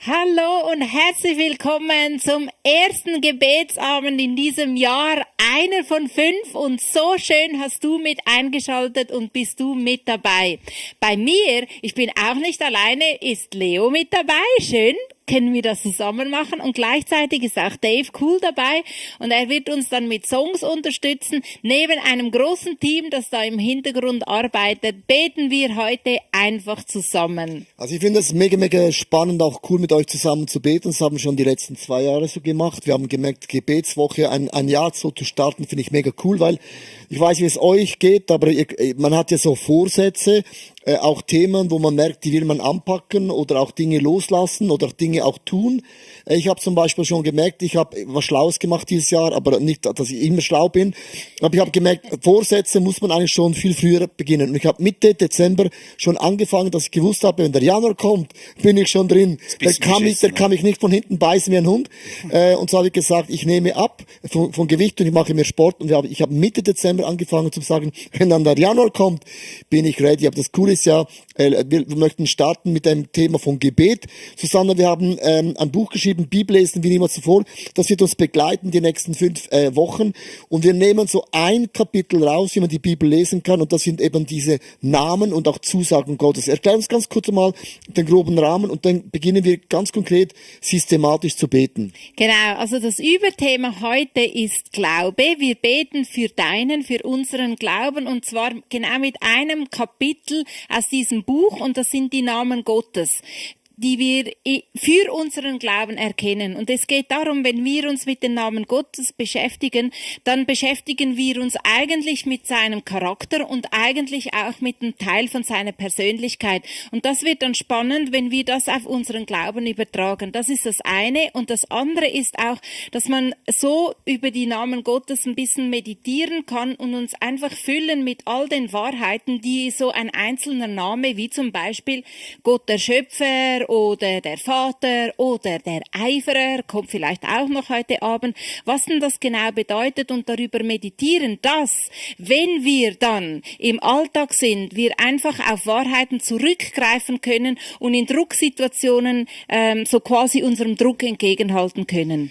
Hallo und herzlich willkommen zum ersten Gebetsabend in diesem Jahr, einer von 5, und so schön hast du mit eingeschaltet und bist du mit dabei. Bei mir, ich bin auch nicht alleine, ist Leo mit dabei, schön. Können wir das zusammen machen, und gleichzeitig ist auch Dave cool dabei und er wird uns dann mit Songs unterstützen. Neben einem großen Team, das da im Hintergrund arbeitet, beten wir heute einfach zusammen. Also ich finde es mega spannend, auch cool mit euch zusammen zu beten. Das haben wir schon die letzten 2 Jahre so gemacht. Wir haben gemerkt, Gebetswoche, ein Jahr so zu starten, finde ich mega cool, weil ich weiß, wie es euch geht, aber man hat ja so Vorsätze, auch Themen, wo man merkt, die will man anpacken oder auch Dinge loslassen oder Dinge auch tun. Ich habe zum Beispiel schon gemerkt, ich habe was Schlaues gemacht dieses Jahr, aber nicht, dass ich immer schlau bin. Aber ich habe gemerkt, Vorsätze muss man eigentlich schon viel früher beginnen. Und ich habe Mitte Dezember schon angefangen, dass ich gewusst habe, wenn der Januar kommt, bin ich schon drin. Der kann mich nicht von hinten beißen wie ein Hund. Und so habe ich gesagt, ich nehme ab von Gewicht und ich mache mehr Sport. Und ich habe Mitte Dezember angefangen zu sagen, wenn dann der Januar kommt, bin ich ready. Aber das Coole ist ja, wir möchten starten mit einem Thema von Gebet. Susanne, wir haben ein Buch geschrieben, Bibel lesen wie niemals zuvor. Das wird uns begleiten die nächsten 5 Wochen. Und wir nehmen so ein Kapitel raus, wie man die Bibel lesen kann. Und das sind eben diese Namen und auch Zusagen Gottes. Erklär uns ganz kurz mal den groben Rahmen und dann beginnen wir ganz konkret systematisch zu beten. Genau, also das Überthema heute ist Glaube. Wir beten für unseren Glauben, und zwar genau mit einem Kapitel aus diesem Buch, und das sind die Namen Gottes, die wir für unseren Glauben erkennen. Und es geht darum, wenn wir uns mit den Namen Gottes beschäftigen, dann beschäftigen wir uns eigentlich mit seinem Charakter und eigentlich auch mit einem Teil von seiner Persönlichkeit. Und das wird dann spannend, wenn wir das auf unseren Glauben übertragen. Das ist das eine. Und das andere ist auch, dass man so über die Namen Gottes ein bisschen meditieren kann und uns einfach füllen mit all den Wahrheiten, die so ein einzelner Name, wie zum Beispiel Gott der Schöpfer oder der Vater oder der Eiferer, kommt vielleicht auch noch heute Abend, was denn das genau bedeutet, und darüber meditieren, dass, wenn wir dann im Alltag sind, wir einfach auf Wahrheiten zurückgreifen können und in Drucksituationen so quasi unserem Druck entgegenhalten können.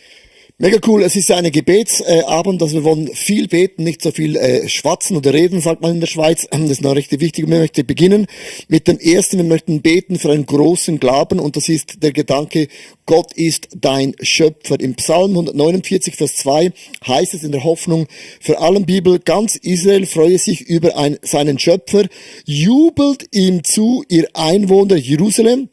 Mega cool, es ist eine Gebetsabend, also wir wollen viel beten, nicht so viel schwatzen oder reden, sagt man in der Schweiz. Das ist noch richtig wichtig. Wir möchten beginnen mit dem ersten, wir möchten beten für einen großen Glauben, und das ist der Gedanke, Gott ist dein Schöpfer. Im Psalm 149, Vers 2 heißt es in der Hoffnung für allen Bibel, ganz Israel freue sich über seinen Schöpfer, jubelt ihm zu, ihr Einwohner Jerusalem.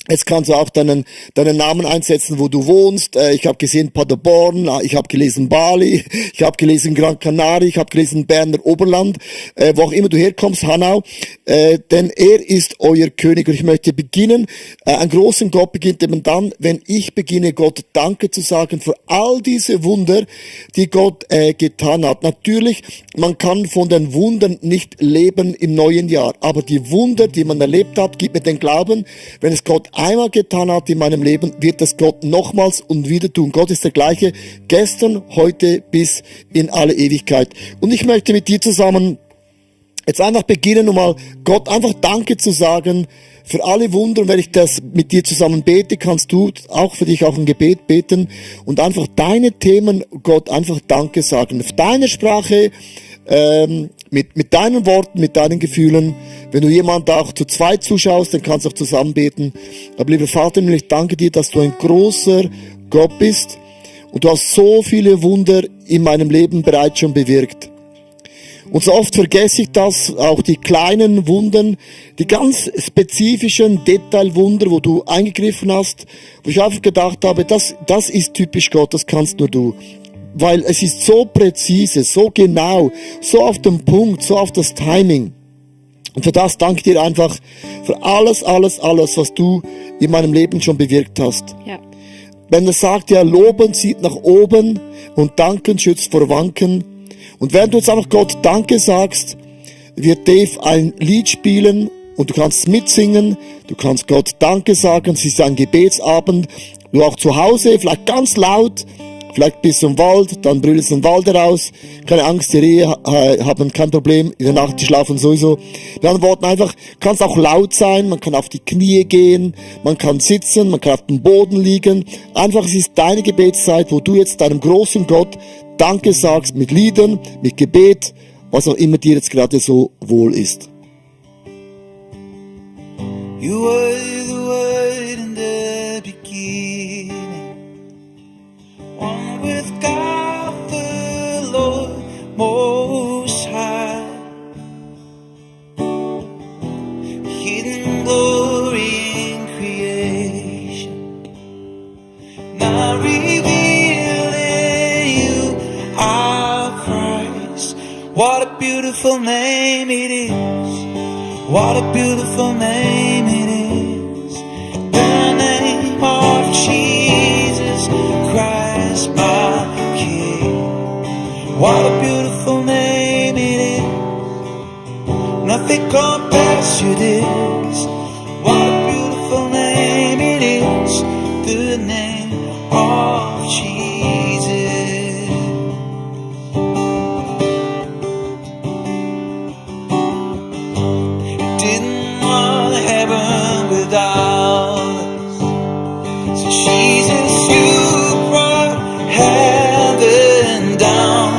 Jetzt kannst du auch deinen Namen einsetzen, wo du wohnst. Ich habe gesehen Paderborn, ich habe gelesen Bali, ich habe gelesen Gran Canaria, ich habe gelesen Berner Oberland, wo auch immer du herkommst, Hanau. Denn er ist euer König. Und ich möchte beginnen, einen großen Gott beginnt eben dann, wenn ich beginne, Gott Danke zu sagen für all diese Wunder, die Gott getan hat. Natürlich, man kann von den Wundern nicht leben im neuen Jahr, aber die Wunder, die man erlebt hat, gibt mir den Glauben, wenn es Gott einmal getan hat in meinem Leben, wird es Gott nochmals und wieder tun. Gott ist der gleiche, gestern, heute bis in alle Ewigkeit. Und ich möchte mit dir zusammen jetzt einfach beginnen, um mal Gott einfach Danke zu sagen für alle Wunder. Und wenn ich das mit dir zusammen bete, kannst du auch für dich auch ein Gebet beten und einfach deine Themen Gott einfach Danke sagen. Auf deine Sprache, mit deinen Worten, mit deinen Gefühlen. Wenn du jemand auch zu zweit zuschaust, dann kannst du auch zusammen beten. Aber lieber Vater, ich danke dir, dass du ein großer Gott bist und du hast so viele Wunder in meinem Leben bereits schon bewirkt. Und so oft vergesse ich das, auch die kleinen Wunden, die ganz spezifischen Detailwunder, wo du eingegriffen hast, wo ich einfach gedacht habe, das ist typisch Gott, das kannst nur du. Weil es ist so präzise, so genau, so auf den Punkt, so auf das Timing. Und für das danke ich dir einfach für alles, was du in meinem Leben schon bewirkt hast. Ja. Wenn er sagt, ja, Loben zieht nach oben und Danken schützt vor Wanken. Und während du jetzt einfach Gott Danke sagst, wird Dave ein Lied spielen und du kannst mitsingen, du kannst Gott Danke sagen, es ist ein Gebetsabend, du auch zu Hause, vielleicht ganz laut, Vielleicht bist du im Wald, dann brüllst du den Wald heraus. Keine Angst, die Rehe haben kein Problem. In der Nacht, die schlafen sowieso. Mit anderen Worten einfach, kannst auch laut sein, man kann auf die Knie gehen, man kann sitzen, man kann auf dem Boden liegen. Einfach, es ist deine Gebetszeit, wo du jetzt deinem großen Gott Danke sagst mit Liedern, mit Gebet, was auch immer dir jetzt gerade so wohl ist. You were the word in the beginning, one with God the Lord Most High, hidden glory in creation, now revealed in you, our Christ. What a beautiful name it is. What a beautiful name it is, the name of Jesus Christ my King. What a beautiful name it is, nothing compares to this. What a beautiful name it is, the name of Jesus. Didn't want heaven without us, so Jesus, you brought heaven down.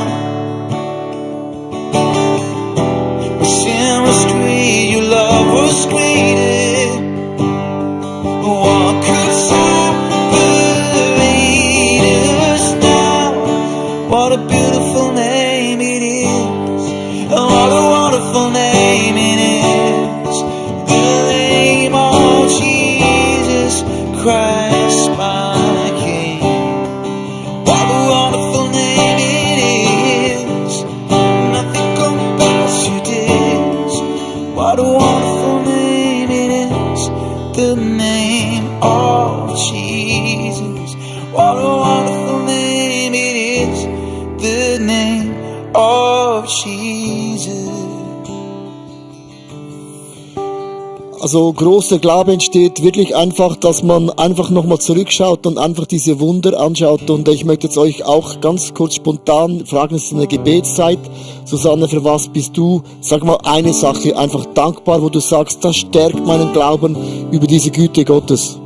Your sin was great, your love was greater. What could separate us now? What a beautiful name it is, and what a wonderful name it is. Christ my King. What a wonderful name it is, nothing compares to this. What a wonderful name it is, the name of Jesus. What a wonderful name it is, the name of Jesus. Also großer Glaube entsteht wirklich einfach, dass man einfach nochmal zurückschaut und einfach diese Wunder anschaut. Und ich möchte jetzt euch auch ganz kurz spontan fragen, es ist eine Gebetszeit. Susanne, für was bist du, sag mal, eine Sache einfach dankbar, wo du sagst, das stärkt meinen Glauben über diese Güte Gottes?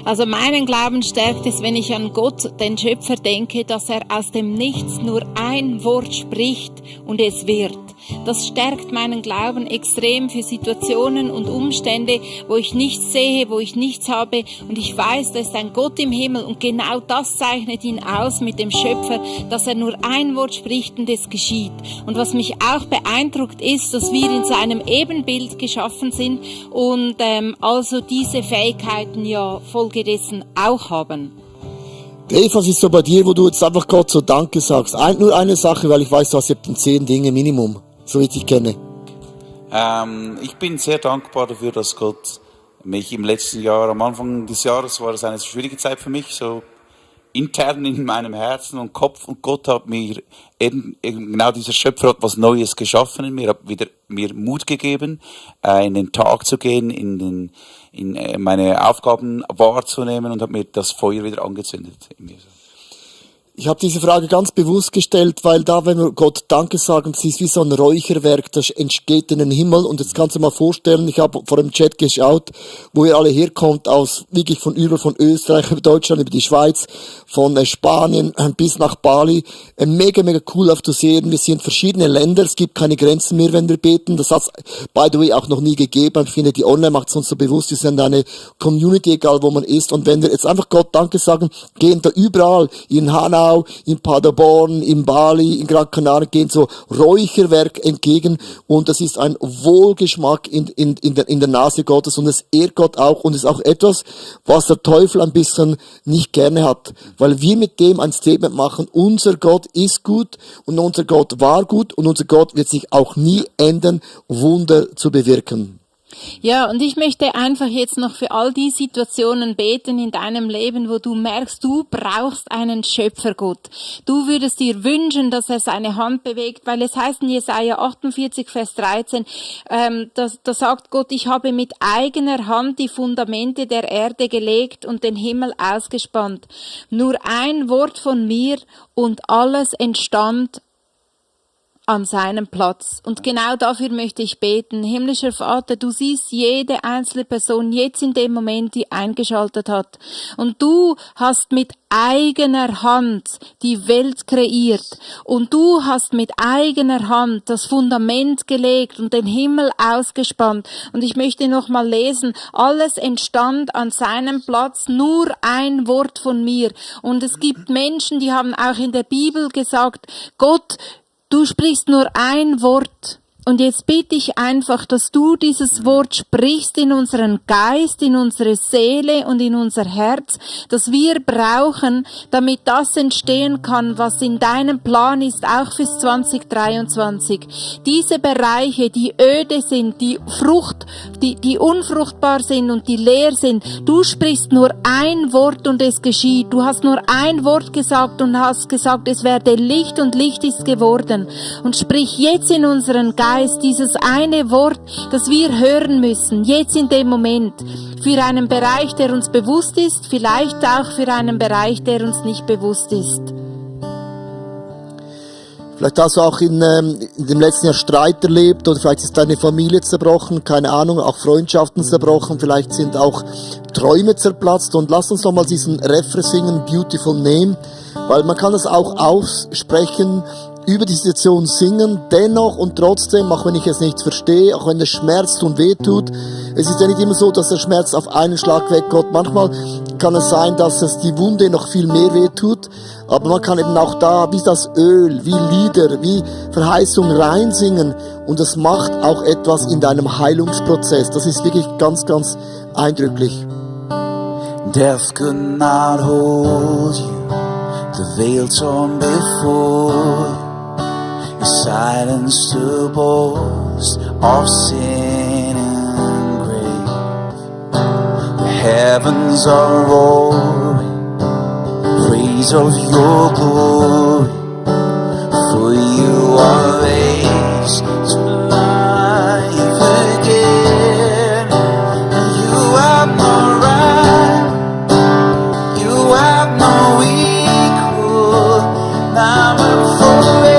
Also meinen Glauben stärkt es, wenn ich an Gott, den Schöpfer, denke, dass er aus dem Nichts nur ein Wort spricht und es wird. Das stärkt meinen Glauben extrem für Situationen und Umstände, wo ich nichts sehe, wo ich nichts habe. Und ich weiß, da ist ein Gott im Himmel und genau das zeichnet ihn aus mit dem Schöpfer, dass er nur ein Wort spricht und es geschieht. Und was mich auch beeindruckt ist, dass wir in seinem Ebenbild geschaffen sind und also diese Fähigkeiten ja folgedessen auch haben. Dave, was ist so bei dir, wo du jetzt einfach Gott so Danke sagst? Nur eine Sache, weil ich weiß, du hast ja 10 Dinge Minimum, so wie ich dich kenne. Ich bin sehr dankbar dafür, dass Gott mich im letzten Jahr, am Anfang des Jahres war es eine schwierige Zeit für mich, so intern in meinem Herzen und Kopf, und Gott hat mir eben genau dieser Schöpfer hat was Neues geschaffen in mir, hat wieder mir Mut gegeben, in den Tag zu gehen, in meine Aufgaben wahrzunehmen, und hat mir das Feuer wieder angezündet in mir. Ich habe diese Frage ganz bewusst gestellt, weil da, wenn wir Gott Danke sagen, das ist wie so ein Räucherwerk, das entsteht in den Himmel. Und jetzt kannst du dir mal vorstellen, ich habe vor dem Chat geschaut, wo ihr alle herkommt, aus wirklich von überall, von Österreich, über Deutschland, über die Schweiz, von Spanien bis nach Bali. Mega, mega cool auf zu sehen. Wir sind verschiedene Länder, es gibt keine Grenzen mehr, wenn wir beten. Das hat es, by the way, auch noch nie gegeben. Ich finde, die Online macht es uns so bewusst, wir sind eine Community, egal wo man ist. Und wenn wir jetzt einfach Gott Danke sagen, gehen da überall, in Hanau, in Paderborn, in Bali, in Gran Canaria, gehen so Räucherwerk entgegen, und das ist ein Wohlgeschmack in der Nase Gottes, und es ehrt Gott auch, und es ist auch etwas, was der Teufel ein bisschen nicht gerne hat, weil wir mit dem ein Statement machen, unser Gott ist gut und unser Gott war gut und unser Gott wird sich auch nie ändern, Wunder zu bewirken. Ja, und ich möchte einfach jetzt noch für all die Situationen beten in deinem Leben, wo du merkst, du brauchst einen Schöpfergott. Du würdest dir wünschen, dass er seine Hand bewegt, weil es heißt in Jesaja 48, Vers 13, da sagt Gott, ich habe mit eigener Hand die Fundamente der Erde gelegt und den Himmel ausgespannt. Nur ein Wort von mir und alles entstand an seinem Platz. Und genau dafür möchte ich beten. Himmlischer Vater, du siehst jede einzelne Person jetzt in dem Moment, die eingeschaltet hat. Und du hast mit eigener Hand die Welt kreiert. Und du hast mit eigener Hand das Fundament gelegt und den Himmel ausgespannt. Und ich möchte nochmal lesen, alles entstand an seinem Platz, nur ein Wort von mir. Und es gibt Menschen, die haben auch in der Bibel gesagt, Gott, du sprichst nur ein Wort. Und jetzt bitte ich einfach, dass du dieses Wort sprichst in unseren Geist, in unsere Seele und in unser Herz, das wir brauchen, damit das entstehen kann, was in deinem Plan ist, auch fürs 2023. Diese Bereiche, die öde sind, die unfruchtbar sind und die leer sind, du sprichst nur ein Wort und es geschieht. Du hast nur ein Wort gesagt und hast gesagt, es werde Licht und Licht ist geworden. Und sprich jetzt in unseren Geist dieses eine Wort, das wir hören müssen, jetzt in dem Moment, für einen Bereich, der uns bewusst ist, vielleicht auch für einen Bereich, der uns nicht bewusst ist. Vielleicht hast du auch in dem letzten Jahr Streit erlebt oder vielleicht ist deine Familie zerbrochen, keine Ahnung, auch Freundschaften zerbrochen, vielleicht sind auch Träume zerplatzt und lass uns nochmal diesen Refrain singen, Beautiful Name, weil man kann das auch aussprechen, über die Situation singen, dennoch und trotzdem, auch wenn ich es nicht verstehe, auch wenn es schmerzt und wehtut, es ist ja nicht immer so, dass der Schmerz auf einen Schlag weggeht. Manchmal kann es sein, dass es die Wunde noch viel mehr wehtut, aber man kann eben auch da wie das Öl, wie Lieder, wie Verheißung reinsingen und es macht auch etwas in deinem Heilungsprozess. Das ist wirklich ganz, ganz eindrücklich. Death could not hold you, the veil torn before you. Your silence to boast of sin and grave. The heavens are roaring, praise of your glory. For you are raised to life again. You have no right, you have no equal. Now and forever.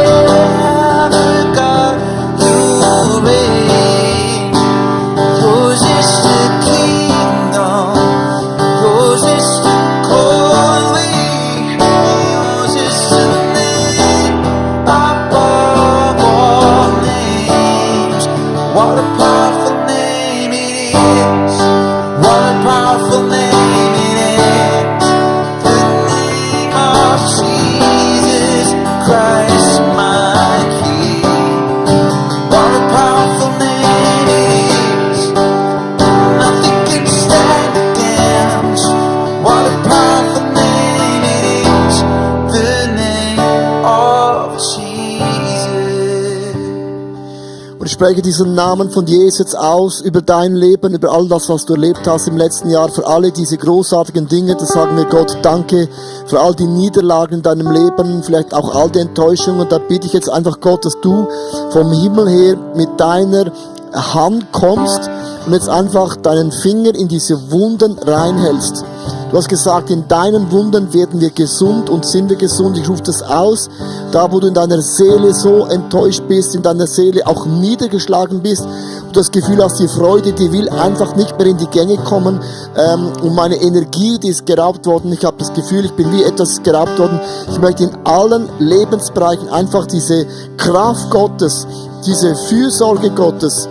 Ich spreche diesen Namen von Jesus jetzt aus über dein Leben, über all das, was du erlebt hast im letzten Jahr, für alle diese großartigen Dinge. Das sagen wir Gott, danke für all die Niederlagen in deinem Leben, vielleicht auch all die Enttäuschungen. Da bitte ich jetzt einfach Gott, dass du vom Himmel her mit deiner Hand kommst und jetzt einfach deinen Finger in diese Wunden reinhältst. Du hast gesagt, in deinen Wunden werden wir gesund und sind wir gesund. Ich rufe das aus, da wo du in deiner Seele so enttäuscht bist, in deiner Seele auch niedergeschlagen bist, du das Gefühl hast, die Freude, die will einfach nicht mehr in die Gänge kommen und meine Energie, die ist geraubt worden. Ich habe das Gefühl, ich bin wie etwas geraubt worden. Ich möchte in allen Lebensbereichen einfach diese Kraft Gottes, diese Fürsorge Gottes,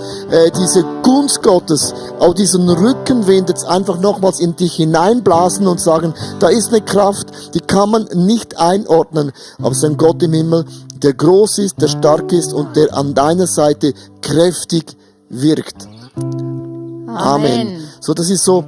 diese Gunst Gottes, auch diesen Rückenwind jetzt einfach nochmals in dich hineinblasen und sagen, da ist eine Kraft, die kann man nicht einordnen, aber es ist ein Gott im Himmel, der groß ist, der stark ist und der an deiner Seite kräftig wirkt. Amen. So, das ist so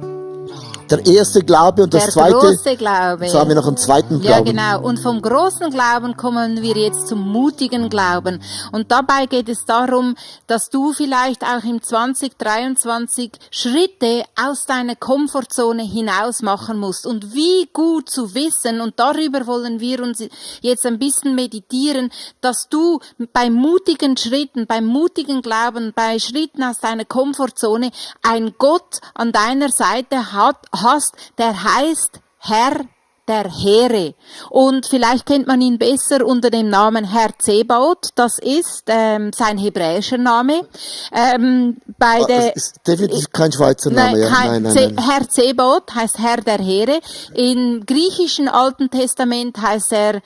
Der erste Glaube und das Der zweite. große Glaube. Jetzt haben wir noch einen zweiten Ja, Glauben. genau. Und vom großen Glauben kommen wir jetzt zum mutigen Glauben. Und dabei geht es darum, dass du vielleicht auch im 2023 Schritte aus deiner Komfortzone hinaus machen musst. Und wie gut zu wissen, und darüber wollen wir uns jetzt ein bisschen meditieren, dass du bei mutigen Schritten, beim mutigen Glauben, bei Schritten aus deiner Komfortzone ein Gott an deiner Seite hast, der heißt Herr der Heere. Und vielleicht kennt man ihn besser unter dem Namen Herr Zebaoth. Das ist sein hebräischer Name. Es ist definitiv kein Schweizer Name. Nein. Herr Zebaoth heißt Herr der Heere. Im griechischen Alten Testament heißt er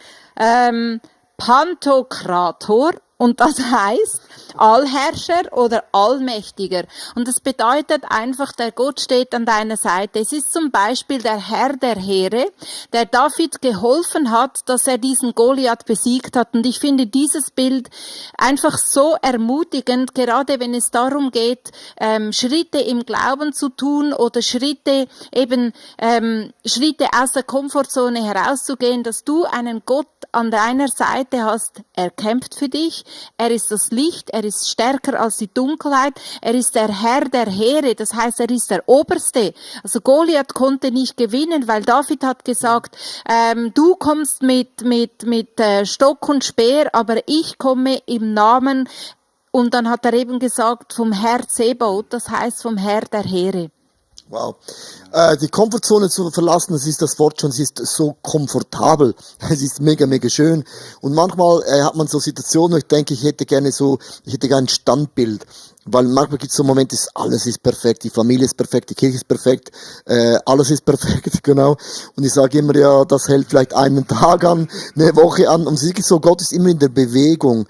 Pantokrator. Und das heißt Allherrscher oder Allmächtiger. Und das bedeutet einfach, der Gott steht an deiner Seite. Es ist zum Beispiel der Herr der Heere, der David geholfen hat, dass er diesen Goliath besiegt hat. Und ich finde dieses Bild einfach so ermutigend, gerade wenn es darum geht, Schritte im Glauben zu tun oder Schritte aus der Komfortzone herauszugehen, dass du einen Gott an deiner Seite hast. Er kämpft für dich. Er ist das Licht, er ist stärker als die Dunkelheit, er ist der Herr der Heere, das heißt, er ist der Oberste. Also Goliath konnte nicht gewinnen, weil David hat gesagt, du kommst mit Stock und Speer, aber ich komme im Namen, und dann hat er eben gesagt, vom Herr Zebaoth, das heißt vom Herr der Heere. Wow. Die Komfortzone zu verlassen, das ist das Wort schon, es ist so komfortabel. Es ist mega, mega schön. Und manchmal hat man so Situationen, wo ich denke, ich hätte gerne ein Standbild. Weil manchmal gibt es so Momente, alles ist perfekt, die Familie ist perfekt, die Kirche ist perfekt, alles ist perfekt, genau. Und ich sage immer, ja, das hält vielleicht einen Tag an, eine Woche an. Und es ist wirklich so, Gott ist immer in der Bewegung.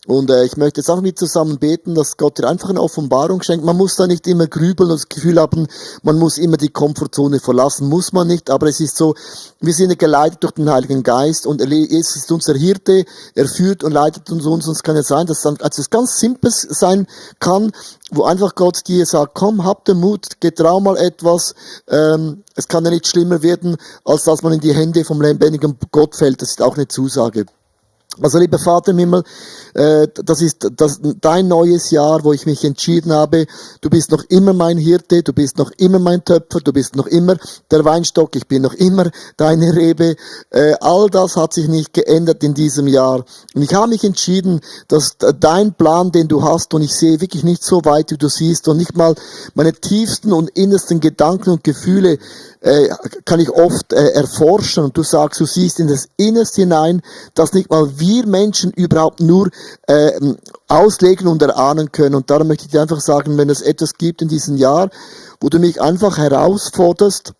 Und ich möchte jetzt auch mit zusammen beten, dass Gott dir einfach eine Offenbarung schenkt. Man muss da nicht immer grübeln und das Gefühl haben, man muss immer die Komfortzone verlassen. Muss man nicht, aber es ist so, wir sind ja geleitet durch den Heiligen Geist und es ist unser Hirte, er führt und leitet uns. Und es kann ja sein, dass es ganz Simples sein kann, wo einfach Gott dir sagt, komm, hab den Mut, getrau mal etwas. Es kann ja nicht schlimmer werden, als dass man in die Hände vom lebendigen Gott fällt. Das ist auch eine Zusage. Also, lieber Vater im Himmel, das ist dein neues Jahr, wo ich mich entschieden habe, du bist noch immer mein Hirte, du bist noch immer mein Töpfer, du bist noch immer der Weinstock, ich bin noch immer deine Rebe. All das hat sich nicht geändert in diesem Jahr. Und ich habe mich entschieden, dass dein Plan, den du hast, und ich sehe wirklich nicht so weit, wie du siehst, und nicht mal meine tiefsten und innersten Gedanken und Gefühle kann ich oft erforschen, und du sagst, du siehst in das Innerste hinein, dass nicht mal wir Menschen überhaupt nur auslegen und erahnen können. Und darum möchte ich dir einfach sagen, wenn es etwas gibt in diesem Jahr, wo du mich einfach herausforderst,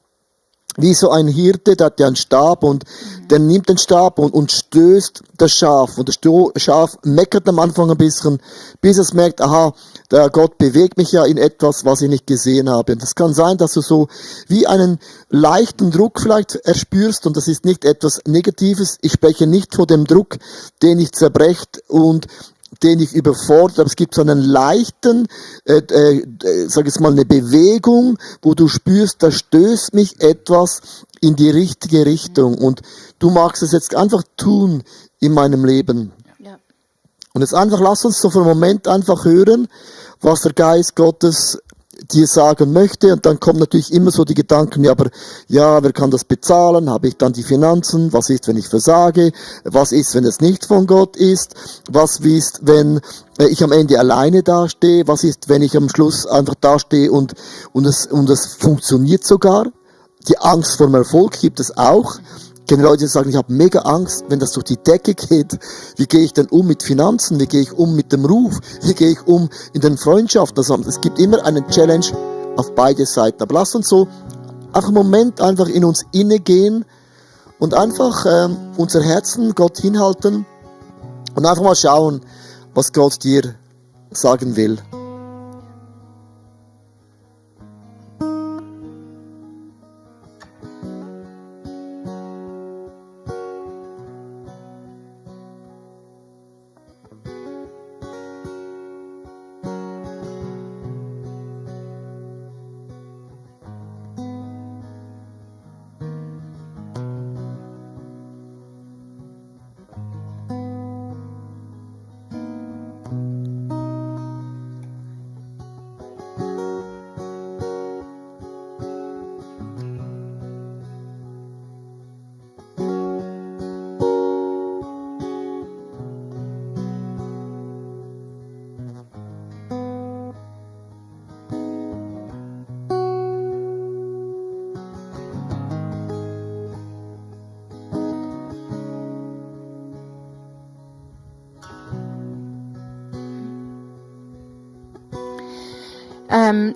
wie so ein Hirte, der hat ja einen Stab und der nimmt den Stab und stößt das Schaf. Und das Schaf meckert am Anfang ein bisschen, bis es merkt, aha, der Gott bewegt mich ja in etwas, was ich nicht gesehen habe. Und das kann sein, dass du so wie einen leichten Druck vielleicht erspürst, und das ist nicht etwas Negatives. Ich spreche nicht von dem Druck, den ich zerbrecht und den ich überfordert, aber es gibt so einen leichten, sag jetzt mal, eine Bewegung, wo du spürst, da stößt mich etwas in die richtige Richtung, und du magst es jetzt einfach tun in meinem Leben. Ja. Und jetzt einfach, lass uns so für einen Moment einfach hören, was der Geist Gottes dir sagen möchte. Und dann kommen natürlich immer so die Gedanken, ja, aber ja, wer kann das bezahlen? Habe ich dann die Finanzen? Was ist, wenn ich versage? Was ist, wenn es nicht von Gott ist? Was ist, wenn ich am Ende alleine dastehe? Was ist, wenn ich am Schluss einfach dastehe und es funktioniert sogar? Die Angst vor dem Erfolg gibt es auch. Ich kenne Leute, die sagen, ich habe mega Angst, wenn das durch die Decke geht. Wie gehe ich denn um mit Finanzen? Wie gehe ich um mit dem Ruf? Wie gehe ich um in den Freundschaften? Also, es gibt immer einen Challenge auf beide Seiten. Aber lasst uns so einfach einen Moment einfach in uns inne gehen und einfach unser Herzen Gott hinhalten und einfach mal schauen, was Gott dir sagen will.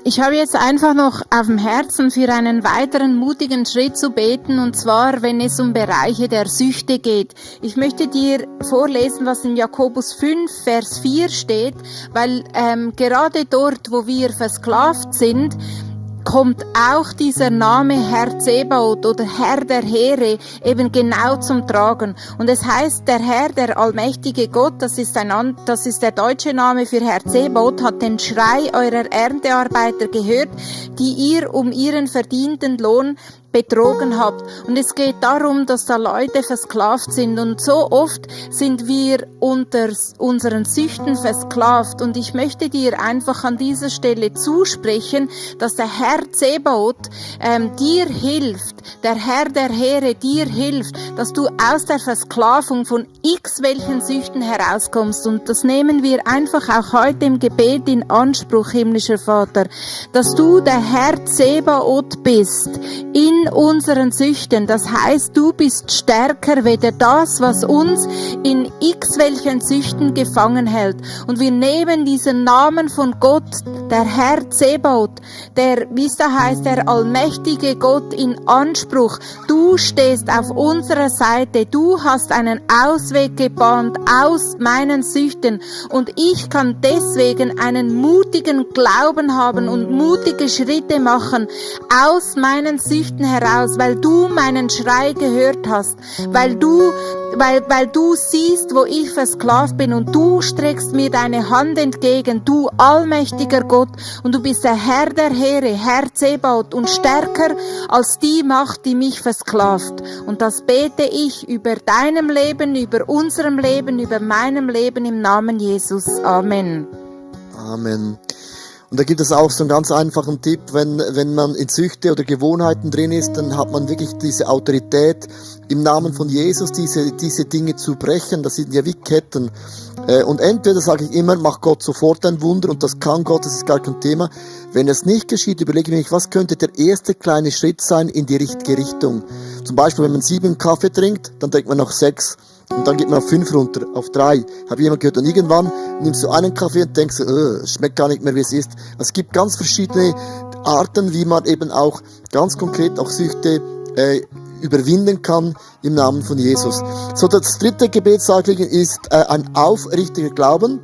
Ich habe jetzt einfach noch auf dem Herzen, für einen weiteren mutigen Schritt zu beten, und zwar, wenn es um Bereiche der Süchte geht. Ich möchte dir vorlesen, was in Jakobus 5, Vers 4 steht, weil gerade dort, wo wir versklavt sind, kommt auch dieser Name Herr Zebaoth oder Herr der Heere eben genau zum Tragen. Und es heißt, der Herr, der allmächtige Gott, das ist der deutsche Name für Herr Zebaoth, hat den Schrei eurer Erntearbeiter gehört, die ihr um ihren verdienten Lohn betrogen habt. Und es geht darum, dass da Leute versklavt sind, und so oft sind wir unter unseren Süchten versklavt, und ich möchte dir einfach an dieser Stelle zusprechen, dass der Herr Zebaoth dir hilft, der Herr der Heere dir hilft, dass du aus der Versklavung von x welchen Süchten herauskommst, und das nehmen wir einfach auch heute im Gebet in Anspruch, himmlischer Vater, dass du der Herr Zebaoth bist in unseren Süchten. Das heißt, du bist stärker weder das, was uns in x welchen Süchten gefangen hält. Und wir nehmen diesen Namen von Gott, der Herr Zebaoth, der, wie es da heißt, der allmächtige Gott, in Anspruch. Du stehst auf unserer Seite. Du hast einen Ausweg gebahnt aus meinen Süchten. Und ich kann deswegen einen mutigen Glauben haben und mutige Schritte machen aus meinen Süchten heraus, weil du meinen Schrei gehört hast, weil du siehst, wo ich versklavt bin, und du streckst mir deine Hand entgegen, du allmächtiger Gott, und du bist der Herr der Heere, Herr Zebaoth, und stärker als die Macht, die mich versklavt. Und das bete ich über deinem Leben, über unserem Leben, über meinem Leben im Namen Jesus. Amen. Amen. Und da gibt es auch so einen ganz einfachen Tipp, wenn man in Süchte oder Gewohnheiten drin ist, dann hat man wirklich diese Autorität, im Namen von Jesus diese Dinge zu brechen. Das sind ja wie Ketten. Und entweder sage ich immer, mach Gott sofort ein Wunder, und das kann Gott, das ist gar kein Thema. Wenn es nicht geschieht, überlege ich mich, was könnte der erste kleine Schritt sein in die richtige Richtung. Zum Beispiel, wenn man 7 Kaffee trinkt, dann denkt man noch 6. Und dann geht man auf 5 runter, auf 3. Habe jemand gehört. Und irgendwann nimmst du einen Kaffee und denkst, schmeckt gar nicht mehr, wie es ist. Es gibt ganz verschiedene Arten, wie man eben auch ganz konkret auch Süchte überwinden kann im Namen von Jesus. So, das dritte Gebetsanliegen ist ein aufrichtiger Glauben.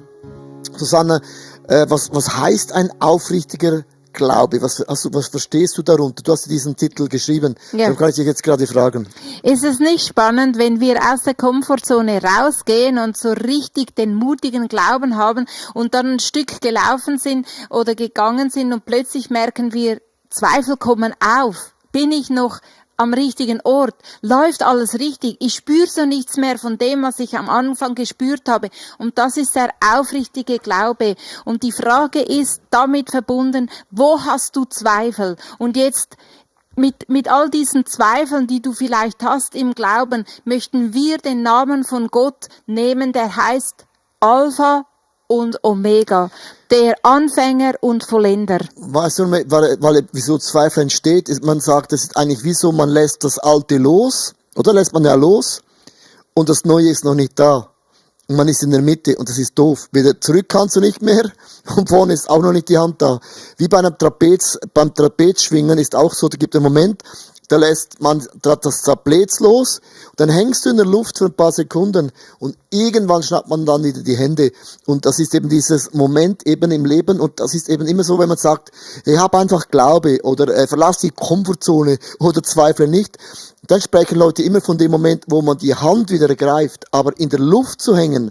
Susanne, was heißt ein aufrichtiger Glaube? Was verstehst du darunter? Du hast diesen Titel geschrieben. Ja. Darum kann ich dich jetzt gerade fragen. Ist es nicht spannend, wenn wir aus der Komfortzone rausgehen und so richtig den mutigen Glauben haben und dann ein Stück gelaufen sind oder gegangen sind und plötzlich merken wir, Zweifel kommen auf. Bin ich noch am richtigen Ort? Läuft alles richtig? Ich spüre so nichts mehr von dem, was ich am Anfang gespürt habe. Und das ist der aufrichtige Glaube. Und die Frage ist damit verbunden, wo hast du Zweifel? Und jetzt mit all diesen Zweifeln, die du vielleicht hast im Glauben, möchten wir den Namen von Gott nehmen, der heißt Alpha und Omega, der Anfänger und Vollender. Weißt du, weil wieso Zweifel entsteht, ist, man sagt, das ist eigentlich wieso, man lässt das Alte los, oder lässt man ja los, und das Neue ist noch nicht da. Und man ist in der Mitte, und das ist doof. Wieder zurück kannst du nicht mehr, und vorne ist auch noch nicht die Hand da. Wie bei einem beim Trapezschwingen ist auch so, da gibt es einen Moment, da lässt man das Trapez los, dann hängst du in der Luft für ein paar Sekunden, und irgendwann schnappt man dann wieder die Hände. Und das ist eben dieses Moment eben im Leben, und das ist eben immer so, wenn man sagt, hey, hab einfach Glaube, oder verlass die Komfortzone, oder zweifle nicht. Dann sprechen Leute immer von dem Moment, wo man die Hand wieder ergreift. Aber in der Luft zu hängen,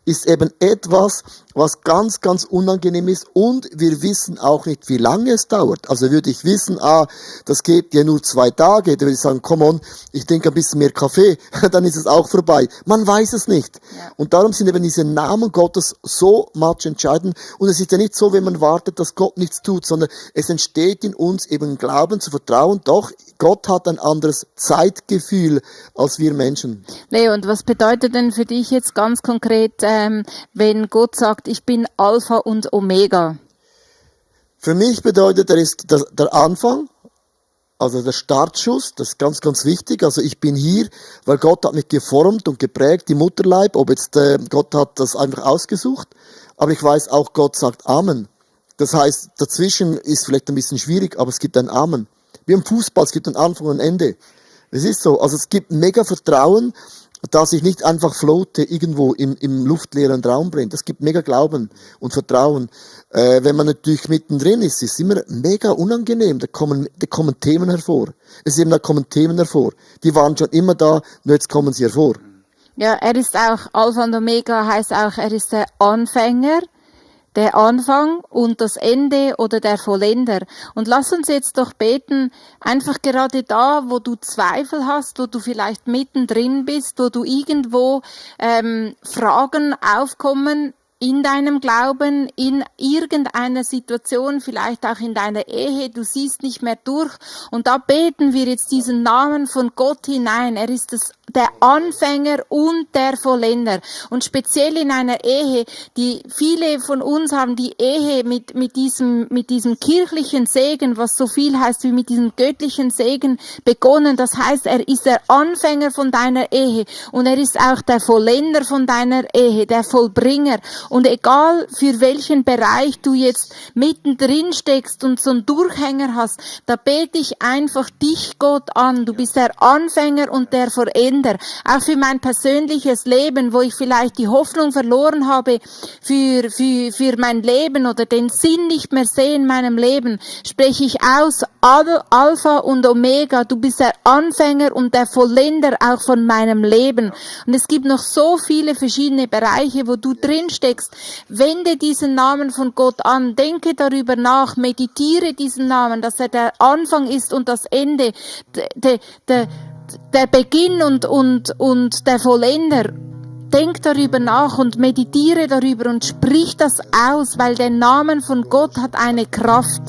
ist eben etwas, was ganz, ganz unangenehm ist, und wir wissen auch nicht, wie lange es dauert. Also würde ich wissen, das geht ja nur 2 Tage, dann würde ich sagen, come on, ich trinke ein bisschen mehr Kaffee, dann ist es auch vorbei. Man weiß es nicht. Ja. Und darum sind eben diese Namen Gottes so much entscheidend. Und es ist ja nicht so, wenn man wartet, dass Gott nichts tut, sondern es entsteht in uns eben Glauben zu vertrauen. Doch, Gott hat ein anderes Zeitgefühl als wir Menschen. Leo, und was bedeutet denn für dich jetzt ganz konkret, wenn Gott sagt, ich bin Alpha und Omega? Für mich bedeutet, er ist der Anfang, also der Startschuss, das ist ganz, ganz wichtig. Also ich bin hier, weil Gott hat mich geformt und geprägt, im Mutterleib. Ob jetzt Gott hat das einfach ausgesucht, aber ich weiß auch, Gott sagt Amen. Das heißt, dazwischen ist vielleicht ein bisschen schwierig, aber es gibt einen Amen. Wie im Fußball, es gibt einen Anfang und ein Ende. Es ist so. Also es gibt mega Vertrauen, dass ich nicht einfach floate irgendwo im luftleeren Raum bin. Das gibt mega Glauben und Vertrauen. Wenn man natürlich mittendrin ist, ist es immer mega unangenehm. Da kommen Themen hervor. Da kommen Themen hervor. Die waren schon immer da, nur jetzt kommen sie hervor. Ja, er ist auch Alpha und Omega, heißt auch, er ist der Anfänger, der Anfang und das Ende oder der Vollender. Und lass uns jetzt doch beten, einfach gerade da, wo du Zweifel hast, wo du vielleicht mittendrin bist, wo du irgendwo Fragen aufkommen in deinem Glauben, in irgendeiner Situation, vielleicht auch in deiner Ehe, du siehst nicht mehr durch. Und da beten wir jetzt diesen Namen von Gott hinein. Er ist der Anfänger und der Vollender. Und speziell in einer Ehe, die viele von uns haben die Ehe mit diesem kirchlichen Segen, was so viel heißt wie mit diesem göttlichen Segen begonnen. Das heißt, er ist der Anfänger von deiner Ehe und er ist auch der Vollender von deiner Ehe, der Vollbringer. Und egal für welchen Bereich du jetzt mittendrin steckst und so einen Durchhänger hast, da bete ich einfach dich, Gott, an. Du bist der Anfänger und der Vollender. Auch für mein persönliches Leben, wo ich vielleicht die Hoffnung verloren habe für mein Leben oder den Sinn nicht mehr sehe in meinem Leben, spreche ich aus, Alpha und Omega. Du bist der Anfänger und der Vollender auch von meinem Leben. Und es gibt noch so viele verschiedene Bereiche, wo du drin steckst. Wende diesen Namen von Gott an, denke darüber nach, meditiere diesen Namen, dass er der Anfang ist und das Ende, der Beginn und der Vollender. Denk darüber nach und meditiere darüber und sprich das aus, weil der Name von Gott hat eine Kraft.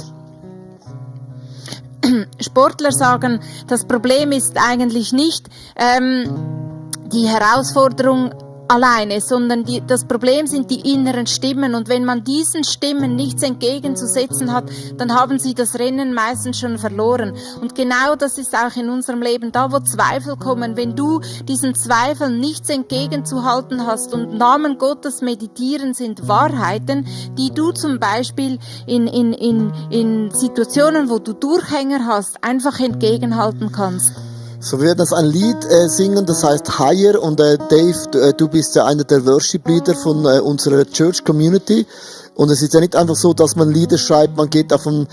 Sportler sagen, das Problem ist eigentlich nicht die Herausforderung alleine, sondern das Problem sind die inneren Stimmen. Und wenn man diesen Stimmen nichts entgegenzusetzen hat, dann haben sie das Rennen meistens schon verloren. Und genau das ist auch in unserem Leben, da wo Zweifel kommen, wenn du diesen Zweifeln nichts entgegenzuhalten hast und Namen Gottes meditieren sind Wahrheiten, die du zum Beispiel in Situationen, wo du Durchhänger hast, einfach entgegenhalten kannst. So, wir werden jetzt ein Lied singen, das heißt Higher, und Dave, du bist ja einer der Worship-Leader von unserer Church-Community. Und es ist ja nicht einfach so, dass man Lieder schreibt, man geht auf einen,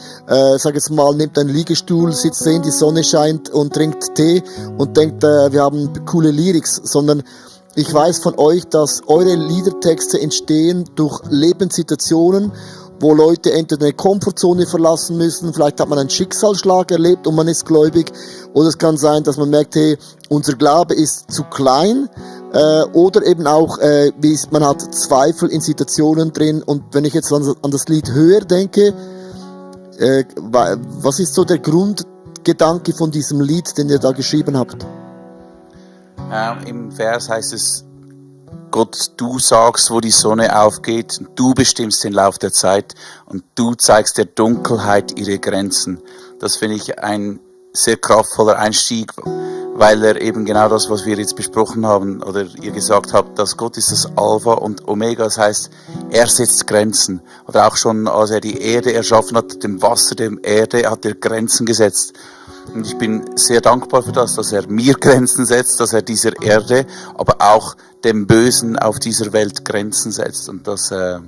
sag jetzt mal, nimmt einen Liegestuhl, sitzt drin, die Sonne scheint und trinkt Tee und denkt, wir haben coole Lyrics, sondern ich weiß von euch, dass eure Liedertexte entstehen durch Lebenssituationen, wo Leute entweder eine Komfortzone verlassen müssen, vielleicht hat man einen Schicksalsschlag erlebt und man ist gläubig, oder es kann sein, dass man merkt, hey, unser Glaube ist zu klein, oder eben auch, man hat Zweifel in Situationen drin, und wenn ich jetzt an das Lied Höher denke, was ist so der Grundgedanke von diesem Lied, den ihr da geschrieben habt? Im Vers heißt es, Gott, du sagst, wo die Sonne aufgeht, und du bestimmst den Lauf der Zeit und du zeigst der Dunkelheit ihre Grenzen. Das finde ich ein sehr kraftvoller Einstieg, weil er eben genau das, was wir jetzt besprochen haben oder ihr gesagt habt, dass Gott ist das Alpha und Omega, das heißt, er setzt Grenzen. Oder auch schon, als er die Erde erschaffen hat, dem Wasser, der Erde, hat er Grenzen gesetzt. Und ich bin sehr dankbar für das, dass er mir Grenzen setzt, dass er dieser Erde, aber auch dem Bösen auf dieser Welt Grenzen setzt. Und dass er